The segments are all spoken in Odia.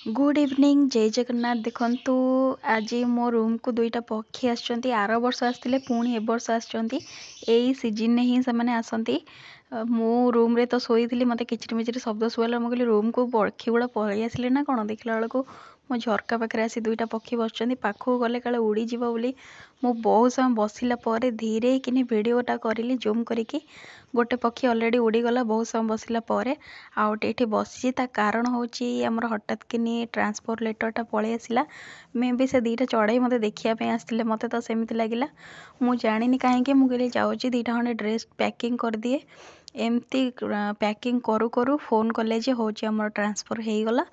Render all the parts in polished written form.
ଗୁଡ଼୍ ଇଭିନିଂ, ଜୟ ଜଗନ୍ନାଥ। ଦେଖନ୍ତୁ, ଆଜି ମୋ ରୁମ୍କୁ ଦୁଇଟା ପକ୍ଷୀ ଆସିଛନ୍ତି। ଆର ବର୍ଷ ଆସିଥିଲେ, ପୁଣି ଏ ବର୍ଷ ଆସିଛନ୍ତି। ଏଇ ସିଜିନ୍ରେ ହିଁ ସେମାନେ ଆସନ୍ତି। ମୁଁ ରୁମ୍ରେ ତ ଶୋଇଥିଲି, ମୋତେ କିଚିରିମିଚିରି ଶବ୍ଦ ଶୁଭିଲା। ମୁଁ କହିଲି ରୁମ୍କୁ ପକ୍ଷୀ ଗୁଡ଼ା ପଳେଇ ଆସିଲେ ନା କ'ଣ? ଦେଖିଲା ବେଳକୁ ମୋ ଝରକା ପାଖରେ ଆସି ଦୁଇଟା ପକ୍ଷୀ ବସିଛନ୍ତି। ପାଖକୁ ଗଲେ କାଳେ ଉଡ଼ିଯିବ ବୋଲି ମୁଁ ବହୁତ ସମୟ ବସିଲା ପରେ ଧୀରେ କିନି ଭିଡ଼ିଓଟା କରିଲି ଜୁମ୍ କରିକି। ଗୋଟେ ପକ୍ଷୀ ଅଲରେଡ଼ି ଉଡ଼ିଗଲା ବହୁତ ସମୟ ବସିଲା ପରେ, ଆଉ ଗୋଟେ ଏଇଠି ବସିଛି। ତା କାରଣ ହେଉଛି ଆମର ହଠାତ୍ କିନି ଟ୍ରାନ୍ସଫର୍ ଲେଟର୍ଟା ପଳେଇ ଆସିଲା। ମେ ବି ସେ ଦୁଇଟା ଚଢ଼େଇ ମୋତେ ଦେଖିବା ପାଇଁ ଆସିଥିଲେ, ମୋତେ ତ ସେମିତି ଲାଗିଲା। ମୁଁ ଜାଣିନି କାହିଁକି। ମୁଁ କହିଲି ଯାଉଛି ଦୁଇଟା ଖଣ୍ଡେ ଡ୍ରେସ୍ ପ୍ୟାକିଂ କରିଦିଏ। ଏମିତି ପ୍ୟାକିଂ କରୁ କରୁ ଫୋନ୍ କଲେ ଯେ ହେଉଛି ଆମର ଟ୍ରାନ୍ସଫର୍ ହେଇଗଲା।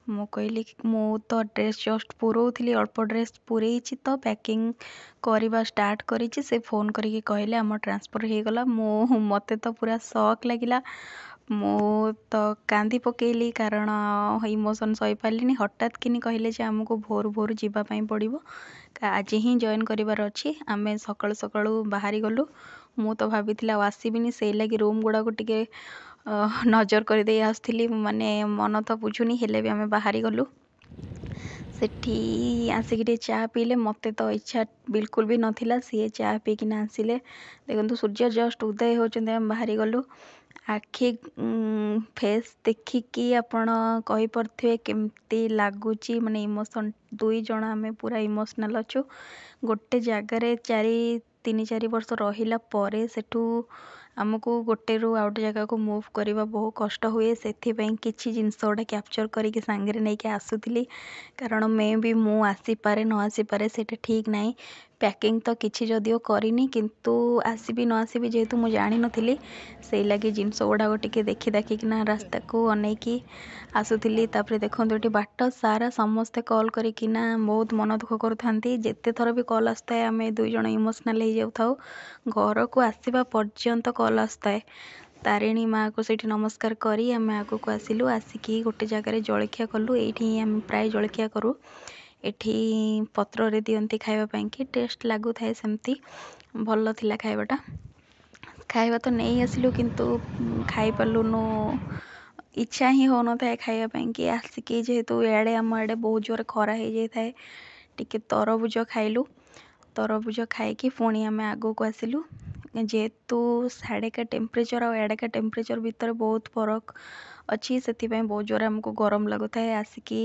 ମୁଁ କହିଲି, ମୁଁ ତ ଡ୍ରେସ୍ ଜଷ୍ଟ ପୁରଉଥିଲି, ଅଳ୍ପ ଡ୍ରେସ୍ ପୁରେଇଛି ତ ପ୍ୟାକିଂ କରିବା ଷ୍ଟାର୍ଟ କରିଛି, ସେ ଫୋନ୍ କରିକି କହିଲେ ଆମ ଟ୍ରାନ୍ସଫର୍ ହେଇଗଲା। ମୁଁ ମୋତେ ତ ପୁରା ସକ୍ ଲାଗିଲା। ମୁଁ ତ କାନ୍ଦି ପକେଇଲି, କାରଣ ଇମୋସନ୍ ସହିପାରିଲିନି। ହଠାତ୍ କିନି କହିଲେ ଯେ ଆମକୁ ଭୋରୁ ଭୋରୁ ଯିବା ପାଇଁ ପଡ଼ିବ, ଆଜି ହିଁ ଜଏନ୍ କରିବାର ଅଛି। ଆମେ ସକାଳୁ ସକାଳୁ ବାହାରି ଗଲୁ। ମୁଁ ତ ଭାବିଥିଲି ଆଉ ଆସିବିନି, ସେଇ ଲାଗି ରୁମ୍ ଗୁଡ଼ାକୁ ଟିକେ ନଜର କରିଦେଇ ଆସୁଥିଲି। ମାନେ ମନ ତ ବୁଝୁନି, ହେଲେ ବି ଆମେ ବାହାରି ଗଲୁ। ସେଠି ଆସିକି ଟିକେ ଚା ପିଇଲେ। ମୋତେ ତ ଇଚ୍ଛା ବିଲକୁଲ ବି ନଥିଲା, ସିଏ ଚା ପିଇକିନା ଆସିଲେ। ଦେଖନ୍ତୁ, ସୂର୍ଯ୍ୟ ଜଷ୍ଟ ଉଦୟ ହେଉଛନ୍ତି, ଆମେ ବାହାରି ଗଲୁ। ଆଖି ଫେସ୍ ଦେଖିକି ଆପଣ କହିପାରୁଥିବେ କେମିତି ଲାଗୁଛି, ମାନେ ଇମୋସନ୍। ଦୁଇ ଜଣ ଆମେ ପୁରା ଇମୋସନାଲ୍ ଅଛୁ। ଗୋଟେ ଜାଗାରେ 3-4 ବର୍ଷ ରହିଲା ପରେ ସେଠୁ ଆମକୁ ଗୋଟେରୁ ଆଉ ଗୋଟେ ଜାଗାକୁ ମୁଭ୍ କରିବା ବହୁ କଷ୍ଟ ହୁଏ। ସେଥିପାଇଁ କିଛି ଜିନିଷ ଗୁଡ଼ା କ୍ୟାପଚର୍ କରିକି ସାଙ୍ଗରେ ନେଇକି ଆସୁଥିଲି, କାରଣ ମେ ବି ମୁଁ ଆସିପାରେ ନ ଆସିପାରେ, ସେଇଟା ଠିକ୍ ନାହିଁ। ପ୍ୟାକିଂ ତ କିଛି ଯଦିଓ କରିନି, କିନ୍ତୁ ଆସିବି ନ ଆସିବି ଯେହେତୁ ମୁଁ ଜାଣିନଥିଲି, ସେଇ ଲାଗି ଜିନିଷ ଗୁଡ଼ାକ ଟିକେ ଦେଖି ଦେଖିକିନା ରାସ୍ତାକୁ ଅନେଇକି ଆସୁଥିଲି। ତାପରେ ଦେଖନ୍ତୁ, ଏଠି ବାଟ ସାରା ସମସ୍ତେ କଲ୍ କରିକିନା ବହୁତ ମନ ଦୁଃଖ କରୁଥାନ୍ତି। ଯେତେ ଥର ବି କଲ୍ ଆସୁଥାଏ, ଆମେ ଦୁଇ ଜଣ ଇମୋସନାଲ୍ ହେଇଯାଉଥାଉ। ଘରକୁ ଆସିବା ପର୍ଯ୍ୟନ୍ତ କଲ୍ ଆସୁଥାଏ। ତାରିଣୀ ମାଆକୁ ସେଇଠି ନମସ୍କାର କରି ଆମେ ଆଗକୁ ଆସିଲୁ। ଆସିକି ଗୋଟେ ଜାଗାରେ ଜଳଖିଆ କଲୁ। ଏଇଠି ହିଁ ଆମେ ପ୍ରାୟ ଜଳଖିଆ କରୁ। ଏଠି ପତ୍ରରେ ଦିଅନ୍ତି ଖାଇବା ପାଇଁକି, ଟେଷ୍ଟ ଲାଗୁଥାଏ ସେମିତି, ଭଲ ଥିଲା ଖାଇବାଟା। ଖାଇବା ତ ନେଇ ଆସିଲୁ, କିନ୍ତୁ ଖାଇପାରିଲୁନୁ, ଇଚ୍ଛା ହିଁ ହେଉନଥାଏ ଖାଇବା ପାଇଁକି। ଆସିକି ଯେହେତୁ ଇଆଡ଼େ ଆମ ଆଡ଼େ ବହୁତ ଜୋରେ ଖରା ହେଇଯାଇଥାଏ, ଟିକେ ତରଭୁଜ ଖାଇଲୁ। ତରଭୁଜ ଖାଇକି ପୁଣି ଆମେ ଆଗକୁ ଆସିଲୁ। ଯେହେତୁ ସାଡ଼େକା ଟେମ୍ପରେଚର୍ ଆଉ ଏଆଡ଼େକା ଟେମ୍ପରେଚର୍ ଭିତରେ ବହୁତ ଫରକ ଅଛି, ସେଥିପାଇଁ ବହୁତ ଜୋରେ ଆମକୁ ଗରମ ଲାଗୁଥାଏ। ଆସିକି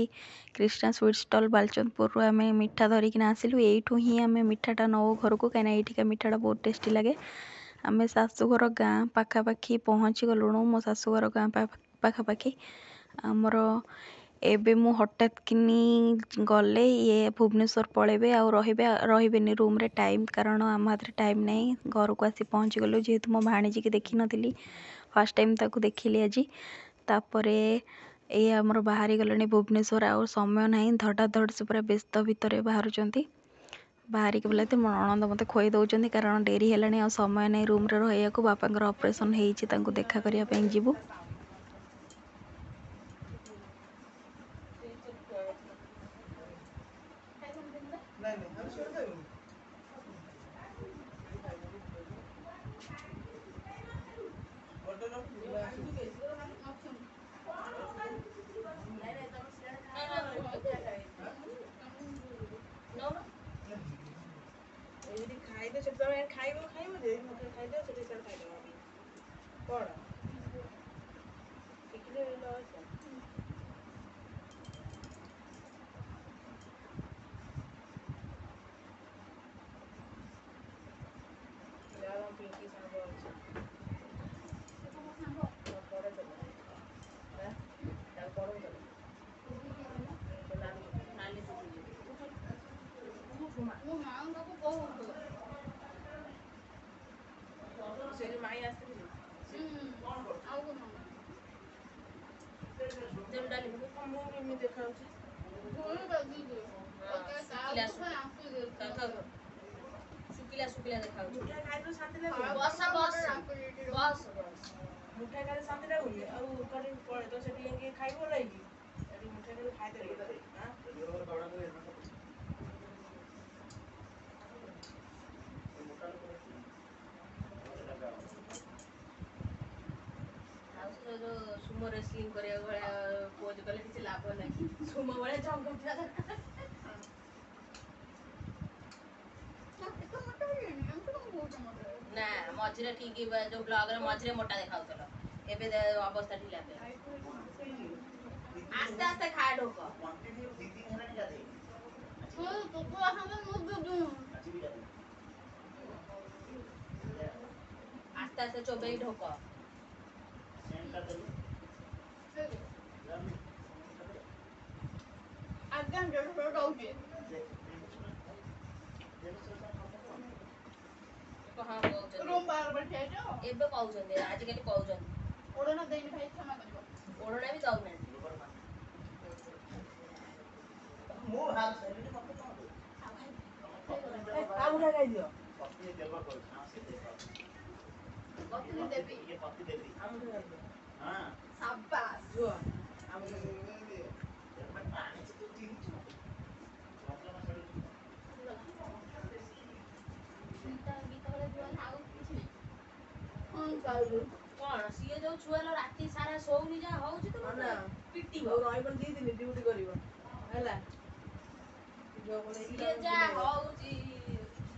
କ୍ରିଷ୍ଣା ସୁଇଟ୍ ଷ୍ଟଲ୍ ବାଲଚନ୍ଦପୁରରୁ ଆମେ ମିଠା ଧରିକିନା ଆସିଲୁ। ଏଇଠୁ ହିଁ ଆମେ ମିଠାଟା ନେଉ ଘରକୁ, କାହିଁକିନା ଏଇଠିକା ମିଠାଟା ବହୁତ ଟେଷ୍ଟି ଲାଗେ। ଆମେ ଶାଶୁଘର ଗାଁ ପାଖାପାଖି ପହଞ୍ଚି ଗଲୁଣୁ। ମୋ ଶାଶୁଘର ଗାଁ ପାଖାପାଖି ଆମର ଏବେ। ମୁଁ ହଠାତ୍ କିନି ଗଲେ ଇଏ ଭୁବନେଶ୍ୱର ପଳେଇବେ, ଆଉ ରହିବେ ରହିବେନି ରୁମ୍ରେ ଟାଇମ୍, କାରଣ ଆମ ହାତରେ ଟାଇମ୍ ନାହିଁ। ଘରକୁ ଆସି ପହଞ୍ଚିଗଲୁ। ଯେହେତୁ ମୋ ଭାଣିଜୀକି ଦେଖିନଥିଲି, ଫାର୍ଷ୍ଟ ଟାଇମ୍ ତାକୁ ଦେଖିଲି ଆଜି। ତାପରେ ଏଇ ଆମର ବାହାରି ଗଲେଣି ଭୁବନେଶ୍ୱର, ଆଉ ସମୟ ନାହିଁ। ଧଡ଼ାଧଡ଼ ସେ ପୁରା ବ୍ୟସ୍ତ ଭିତରେ ବାହାରୁଛନ୍ତି। ବାହାରିକି ବୋଲେ ମୋ ନଣନ୍ଦ ମୋତେ ଖୁଆଇ ଦେଉଛନ୍ତି, କାରଣ ଡେରି ହେଲାଣି, ଆଉ ସମୟ ନାହିଁ ରୁମ୍ରେ ରହିବାକୁ। ବାପାଙ୍କର ଅପରେସନ୍ ହେଇଛି, ତାଙ୍କୁ ଦେଖା କରିବା ପାଇଁ ଯିବୁ। ଖାଇଦେ ସେଠି, ତମେ ଖାଇବ ଖାଇବ ଯେ ମୋତେ ଖାଇଦିଅ ସେଠି, ସିଆଡ଼େ ଖାଇଦେବ କ'ଣ ଶିଖିଲେ। ପିଙ୍କି ସାଙ୍ଗ ଅଛି, ତାକୁ ପଢ଼ଉଥିଲା। ନାଲି ସେ ଯୋଉ ମାଇ ଆସିଥିଲେ, ଡାଲି ମୁଁ ଏମିତି ଦେଖାଯାଉଛି, ଶୁଖିଲା ଶୁଖିଲା ଦେଖାଯାଉଛି। ମୁଠାଏ ଖାଇଦେଲେ ଶାନ୍ତି ଲାଗୁନି? ବସ ବସ ବସ ବସ। ମୁଠାଏ ଖାଇଲେ ଶାନ୍ତି ଲାଗୁନି? ଆଉ ପଳେଇ ତ ସେଠି ଯାଇକି ଖାଇବ ରହିକି, ଏଠି ମୁଠାଏ ଖାଇଲେ ଖାଇଦେଲେ। ଆଉ ସେ ଯୋଉ ସୁମୋ ରେସଲିଂ କରିବା ଭଳିଆ ପୋଜ୍। ସାହାଯ୍ୟ କଲେ କିଛି ଲାଭ ନାହିଁ। ତୁମ ଭଳିଆ ଜଙ୍ଘ ଥିବା ଦରକାର। ନା, ମଝିରେ ଠିକ, ଯୋଉ ବ୍ଲଗରେ ମଝିରେ ମୋଟା ଦେଖାଉଥିଲ, ଏବେ ଅବସ୍ଥା ଢିଲା। ଆସ୍ତେ ଆସ୍ତେ ଖା, ଢୋକ। କଣ୍ଟିନ୍ୟୁ 2 ଦିନ ହେଲାଣି ଗାଧେଇନି। ଆଜି ବି ଗାଧେଇନି। ଆସ୍ତେ ଆସ୍ତେ ଚୋବେଇ ଢୋକ। ସେଣ୍ଟଟା ଦେଲୁ। ଆଜ୍ଞା, 150 ଦଉଛି। 150 ଟଙ୍କା କଣ? ହଁ, କହୁଛନ୍ତି। ରୁମ୍ ବାହାର ପଠେଇଛ। ଏବେ କହୁଛନ୍ତି, ଆଜିକାଲି କହୁଛନ୍ତି। ଓଢ଼ଣା ଦେଇନି ଭାଇ, କ୍ଷମା କରିବ। ଓଢ଼ଣା ବି ଦଉନାହାନ୍ତି। ମୁଁ ବାହାର ସାରିଲିଣି, ମତେ କଣ କହୁଛୁ? ଆଉ ମୁଠା ଖାଇଦିଅ। ପତି ଦେବ କହୁଛି। ହଁ, ସେ ଦେବ। ପତ୍ନୀ ଦେବୀ। ଇଏ ପତି ଦେବୀ। ଆଉ ମୁଠା ଖାଇଦିଅ। ହଁ। ସାବାସ୍। ଝୁଅ, ଆଉ ମୁଠା ଖାଇଦିଅ। ଆଣିଛି, ତୁ ଚିହ୍ନିଛୁ ମତେ? ଯନ୍ତ୍ରଣା ଛାଡୁଛୁ। ଆଉ କିଛି ନାହିଁ। ହଁ, କହିଲୁ। କଣ ସିଏ ଯୋଉ ଛୁଆ ଲୋ, ରାତି ସାରା ଶୋଉନି, ଯାହା ହଉଛି ତ ହଁ ନା। ପିଟିବ। ଆଉ ରହିବନି, 2 ଦିନ ଡ୍ୟୁଟି କରିବ ହେଲା। ଝୁଅକୁ ନେଇକି ସିଏ ଯାହା ହଉଛି,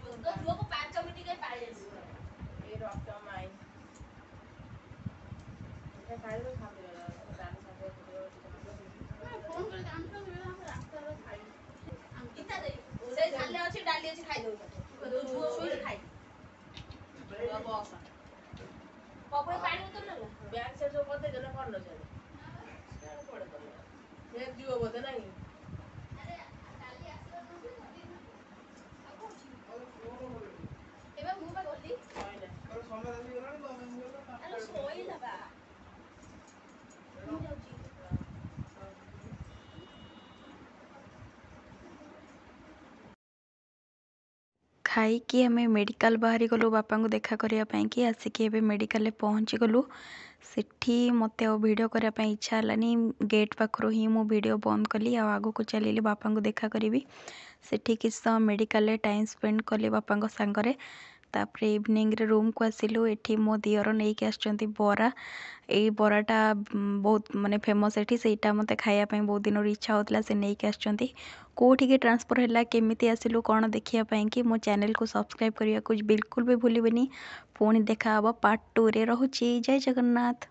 ତୋ ଝୁଅକୁ 5 ମିନିଟ୍ ଯାଇ ପାଳି ଆସିବ। ଏ ରକ୍ତ ମାଇ ଏଟା ଖାଇଦେଲେ ଶାନ୍ତି ଲାଗିବ। ଡାଲି ସାଙ୍ଗେ ଫୋନ କରି ଜାଣିଛୁ, ରାସ୍ତାରେ ଖାଇବୁ। ଗୀତା ଦେଇ ସେଇ ଥାଳିରେ ଅଛି, ଡାଲି ଅଛି, ଖାଇଦବୁ। ତୋ ଝୁଅ ଶୋଇଲେ ଖାଇବି। ବସ ପପୁଏ, ପାଣି ବୋତଲ ନେଲା। ବ୍ୟାଙ୍କ ସେଟ୍ ସବୁ କରିଦେଇଛ ନା କରିନ? ସିଆଡ଼େ ସିଆଡ଼େ କୁଆଡ଼େ ଗଲା? ଫେର ଯିବ ବୋଧେ ନାଇଁ? ଆରେ, କାଲି ଆସିବ। ଏବେ ମୁଁ ବା ଗଲି। ସଇଲା। ଆଲୋ, ଶୋଇଲା ବା। ମୁଁ ଯାଉଛି। ଖାଇକି ଆମେ ମେଡ଼ିକାଲ ବାହାରି ଗଲୁ ବାପାଙ୍କୁ ଦେଖା କରିବା ପାଇଁକି। ଆସିକି ଏବେ ମେଡ଼ିକାଲରେ ପହଞ୍ଚିଗଲୁ। ସେଠି ମୋତେ ଆଉ ଭିଡ଼ିଓ କରିବା ପାଇଁ ଇଚ୍ଛା ହେଲାନି। ଗେଟ୍ ପାଖରୁ ହିଁ ମୁଁ ଭିଡ଼ିଓ ବନ୍ଦ କଲି ଆଉ ଆଗକୁ ଚାଲିଲି, ବାପାଙ୍କୁ ଦେଖା କରିବି। ସେଠି କିଛି ସମୟ ମେଡ଼ିକାଲରେ ଟାଇମ୍ ସ୍ପେଣ୍ଡ କଲି ବାପାଙ୍କ ସାଙ୍ଗରେ। ତାପରେ ଇଭିନିଂରେ ରୁମ୍କୁ ଆସିଲୁ। ଏଠି ମୋ ଦିଅର ନେଇକି ଆସିଛନ୍ତି ବରା। ଏଇ ବରାଟା ବହୁତ ମାନେ ଫେମସ୍ ଏଠି। ସେଇଟା ମୋତେ ଖାଇବା ପାଇଁ ବହୁତ ଦିନରୁ ଇଚ୍ଛା ହେଉଥିଲା। ସେ ନେଇକି ଆସିଛନ୍ତି। କେଉଁଠିକି ଟ୍ରାନ୍ସଫର୍ ହେଲା, କେମିତି ଆସିଲୁ, କ'ଣ ଦେଖିବା ପାଇଁକି ମୋ ଚ୍ୟାନେଲକୁ ସବସ୍କ୍ରାଇବ୍ କରିବାକୁ ବିଲକୁଲ ବି ଭୁଲିବେନି। ପୁଣି ଦେଖା ହେବ ପାର୍ଟ 2ରେ। ରହୁଛି, ଜୟ ଜଗନ୍ନାଥ।